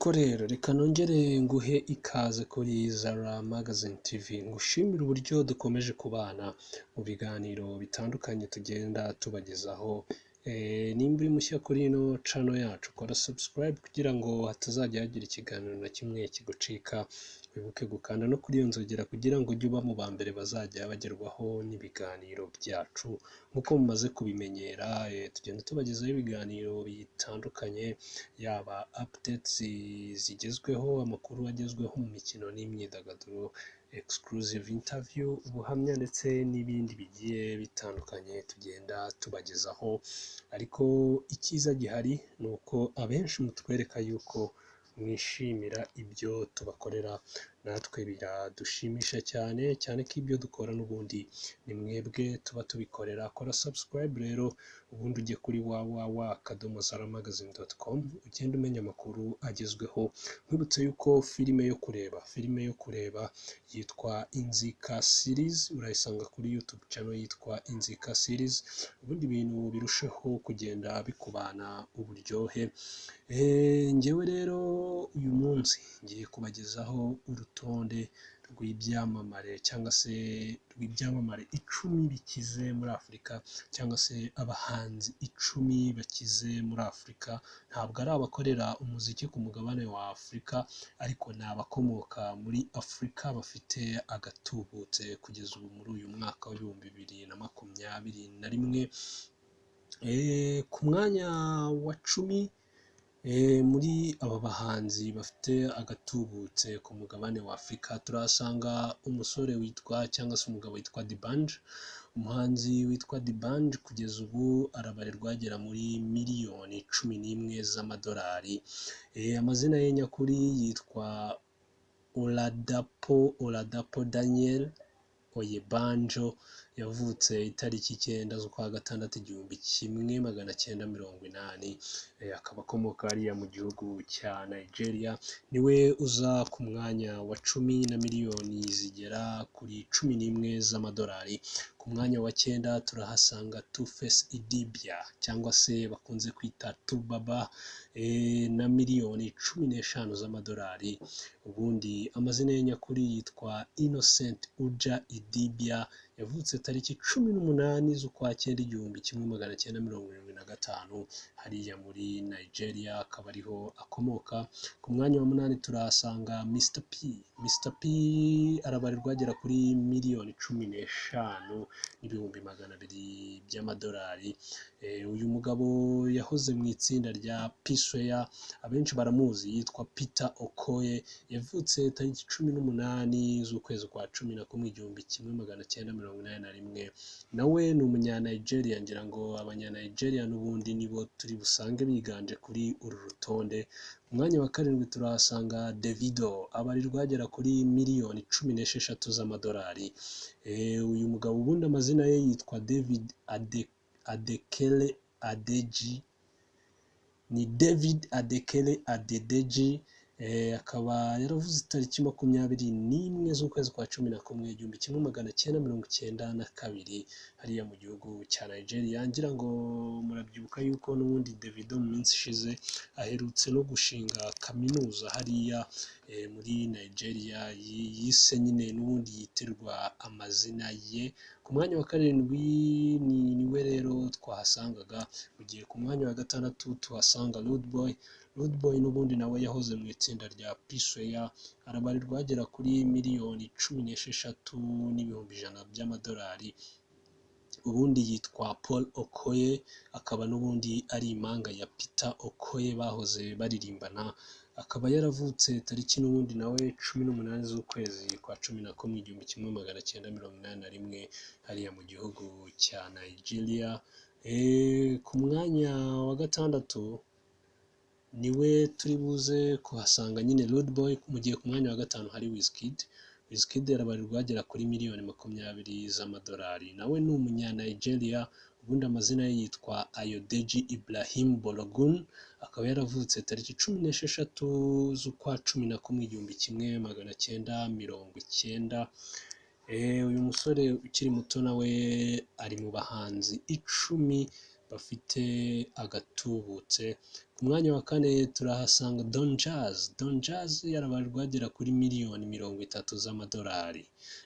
Nuko rero reka nongere nguhe ikaze kuri Zara Magazine TV, ngushimire uburyo dukomeje kubana mu biganiro bitandukanye tugenda tubagezaho. Nimba uri mushya kuri ino channel yacu, kora subscribe kugira ngo hatazajya hagira ikiganiro na kimwe kigucika. Wibuke gukanda no kuri iyo nzogera kugira ngo ujye uba mu ba mbere bazajya bagerwaho n'ibiganiro byacu. Nk'uko mumaze kubimenyera, tugenda tubagezaho ibiganiro bitandukanye, yaba updates zigezweho, amakuru agezweho mu mikino n'imyidagaduro, exclusive interview, ubuhamya ndetse n'ibindi bigiye bitandukanye tugenda tubagezaho. Ariko icyiza gihari ni uko abenshi mutwereka yuko mwishimira ibyo tubakorera, natwe biradushimisha cyane cyane ko ibyo dukora n'ubundi ni mwebwe tuba tubikorera. Kora subscribe rero, ubundi ujye kuri www.zaramagazine.com, ugende umenya amakuru agezweho. Nkwibutse yuko filime yo kureba yitwa Inzika Series, urayisanga kuri YouTube channel yitwa Inzika Series, ubundi ibintu birusheho kugenda bikubana uburyohe. Njyewe rero uyu munsi ngiye kubagezaho urutonde rw'ibyamamare, cyangwa se rw'ibyamamare 10 bikize muri Afurika, cyangwa se abahanzi 10 bakize muri Afurika. Ntabwo ari abakorera umuziki ku mugabane wa Afurika, ariko ni abakomoka muri Afurika bafite agatubutse kugeza ubu muri uyu mwaka wa 2021. Ku mwanya wa 10 muri aba bahanzi bafite agatubutse ku mugabane wa Afurika, turahasanga umusore witwa, cyangwa se umugabo witwa D'Banj. Umuhanzi witwa D'Banj kugeza ubu arabarirwa agera muri miliyoni 11 z'amadolari. Amazina ye nyakuri yitwa Oladapo Daniel Oyebanjo. Yavutse itariki 9 z'ukwa gatandatu 1980, akaba akomoka hariya mu gihugu cya Nigeria. Niwe uza ku mwanya wa 10 na miliyoni zigera kuri 11 z'amadolari. Ku mwanya wa 9 turahasanga Tuface Idibia, cyangwa se bakunze kwita 2Baba, na miliyoni 15 z'amadolari. Ubundi amazina ye nyakuri yitwa Innocent Uja Idibia. Yavutse tariki 18 z'ukwa cyenda 1975 hariya muri Nigeria, akaba ariho akomoka. Ku mwanya wa 8 turahasanga Mr P. Mr P arabarirwa agera kuri miliyoni 15 n'ibihumbi 200 by'amadolari. Uyu mugabo yahoze mu itsinda rya P-Square, abenshi baramuzi, yitwa Peter Okoye. Yavutse tariki 18 z'ukwezi kwa 11 1981, nawe ni umunya-Nigeria. Ngira ngo abanya-Nigeria n'ubundi nibo turi busange biganje kuri uru rutonde. Ku mwanya wa 7 turahasanga Davido, abarirwa agera kuri miliyoni 16 z'amadolari. Uyu mugabo ubundi amazina ye yitwa David Adekele Adeji, ni David Adekele Adedeji. Akaba yaravuze itariki 21 z'ukwezi kwa 11 1992 hariya mu gihugu cya Nigeria. Ngira ngo murabyibuka yuko n'ubundi Davido mu minsi ishize aherutse no gushinga kaminuza hariya muri Nigeria yise nyine n'ubundi yiterwa amazina ye. Ku mwanya wa 7 niwe rero twahasangaga, mu gihe ku mwanya wa 6 tuhasanga Rude Boy. Rude Boy n'ubundi nawe yahoze mu itsinda rya P-Square, arabarirwa agera kuri miliyoni 16 n'ibihumbi 100 by'amadolari. Ubundi yitwa Paul Okoye, akaba n'ubundi ari impanga ya Peter Okoye bahoze baririmbana. Akaba yaravutse tariki n'ubundi nawe 18 z'ukwezi kwa 11 1981 hariya mu gihugu cya Nigeria. Ku mwanya wa 6 niwe turi buze kuhasanga nyine Rude Boy, mu gihe ku mwanya wa 5 hari Wizkid. Wizkid arabarirwa agera kuri miliyoni 20 z'amadolari, nawe ni umunya-Nigeria. Ubundi amazina ye yitwa Ayodeji Ibrahim Balogun, akaba yaravutse tariki 16 z'ukwa 11 1990. Uyu musore ukiri muto nawe ari mu bahanzi 10. bafite agatubutse. Ku mwanya wa kane turahasanga Don Jazzy. Don Jazzy arabarirwa agera kuri miliyoni 30 z'amadolari.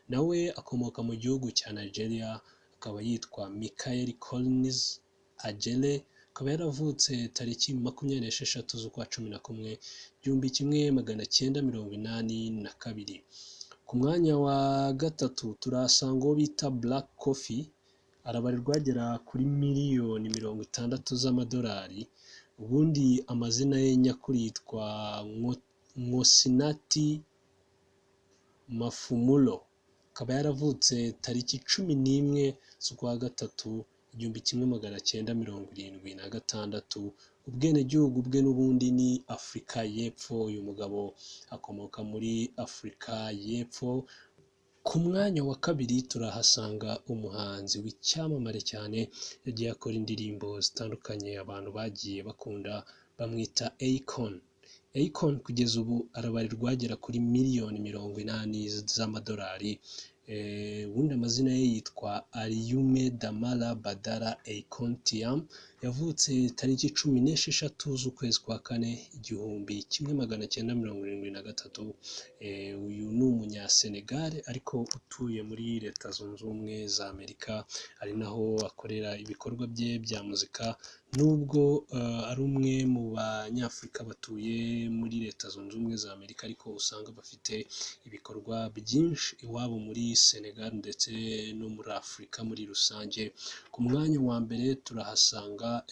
Nawe akomoka mu gihugu cya Nigeria, akaba yitwa Michael Collins Ajereh, akaba yaravutse tariki 26 z'ukwa 11 1982. Ku mwanya wa gatatu turahasanga uwo bita Black Coffee, arabarirwa agera kuri miliyoni 60 z'amadolari. Ubundi amazina ye nyakuri yitwa Nkosinathi Maphumulo, akaba yaravutse tariki 11 z'ukwa gatatu 1976. Ubwenegihugu bwe n'ubundi ni Afurika y'Epfo, uyu mugabo akomoka muri Afurika y'Epfo. Ku mwanya wa kabiri turahasanga umuhanzi w'icyamamare cyane, yagiye akora indirimbo zitandukanye abantu bagiye bakunda, bamwita Akon. Akon kugeza ubu arabarirwa agera kuri miliyoni 80 z'amadolari. Ubundi amazina ye yitwa Alioune Damara Badara Akon Thiam, yavutse tariki 16 z'ukwezi kwa kane 1973. Uyu ni umunyasenegal ariko utuye muri Leta Zunze Ubumwe za Amerika, ari naho akorera ibikorwa bye bya muzika, nubwo ari umwe mu banyafurika batuye muri Leta Zunze Ubumwe za Amerika, ariko usanga bafite ibikorwa byinshi iwabo muri Senegal ndetse no muri Afurika muri rusange. Ku mwanya wa mbere turahasanga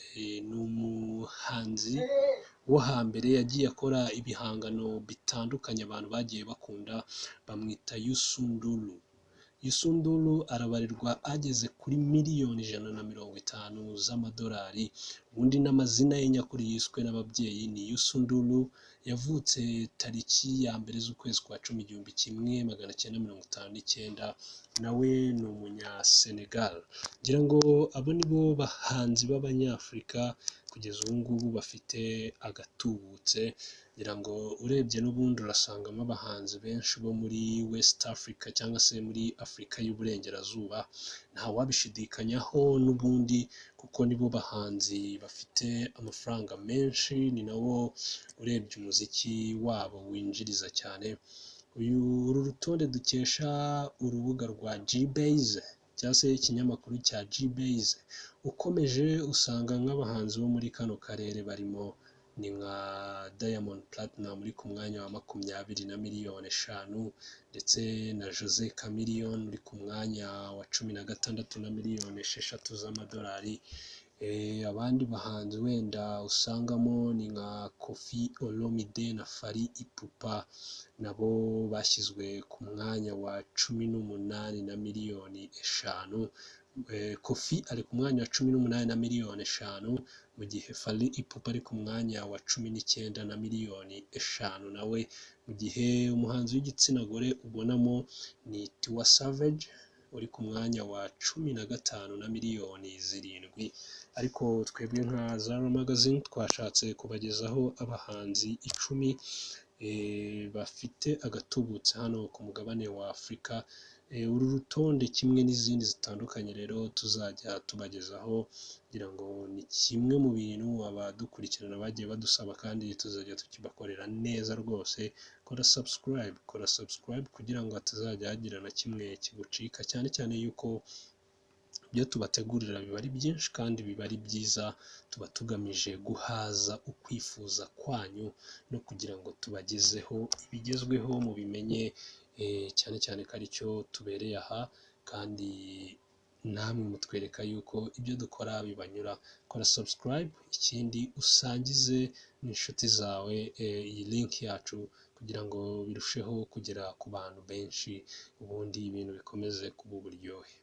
ni umuhanzi wo hambere, yagiye akora ibihangano bitandukanye abantu bagiye bakunda, bamwita Youssou N'Dour. Youssou N'Dour arabarirwa ageze kuri miliyoni 150 z'amadolari. Ubundi n'amazina ye nyakuri yiswe n'ababyeyi ni Youssou N'Dour, yavutse tariki ya 1 z'ukwezi kwa cumi 1959, nawe ni umunyasenegal. Ngira ngo abo ni bo bahanzi b'abanyafurika kugeza ubu ngubu bafite agatubutse. Ngira ngo urebye n'ubundi urasangamo abahanzi benshi bo muri West Africa cyangwa se muri Afurika y'Uburengerazuba, ntawabishidikanyaho n'ubundi kuko nibo bahanzi bafite amafaranga menshi, ni nabo urebye umuziki wabo winjiriza cyane. Uru rutonde dukesha urubuga rwa Gbase cyangwa se ikinyamakuru cya Gbase. Ukomeje usanga nk'abahanzi bo muri kano karere barimo ni nka Diamond Platnumz uri ku mwanya wa 20 na miliyoni 5, ndetse na Jose Chameleone uri ku mwanya wa 16 na miliyoni 6 z'amadolari. Abandi bahanzi wenda usangamo ni nka Koffi Olomide na Fally Ipupa, nabo bashyizwe ku mwanya wa 18 na miliyoni 5. Koffi ari ku mwanya wa 18 na miliyoni 5, mu gihe Fally Ipupa ari ku mwanya wa 19 na miliyoni 5 nawe, mu gihe umuhanzi w'igitsina gore ubonamo ni Tiwa Savage uri ku mwanya wa 15 na miliyoni 7. Ariko twebwe nka Zara Magazine twashatse kubagezaho abahanzi 10 bafite agatubutse hano ku mugabane wa Afurika. Uru rutonde kimwe n'izindi zitandukanye rero tuzajya tubagezaho, kugira ngo ni kimwe mu bintu abadukurikirana bagiye badusaba kandi tuzajya tukibakorera neza rwose. Kora subscribe, kora subscribe kugira ngo hatazajya hagira na kimwe kigucika, cyane cyane yuko ibyo tubategurira biba ari byinshi kandi biba ari byiza, tuba tugamije guhaza ukwifuza kwanyu no kugira ngo tubagezeho ibigezweho mubimenye, cyane cyane ko aricyo tubereye aha, kandi namwe mutwereka yuko ibyo dukora bibanyura. Kora subscribe, ikindi usangize n'inshuti zawe iyi link yacu kugira ngo birusheho kugera ku bantu benshi, ubundi ibintu bikomeze kuba uburyohe.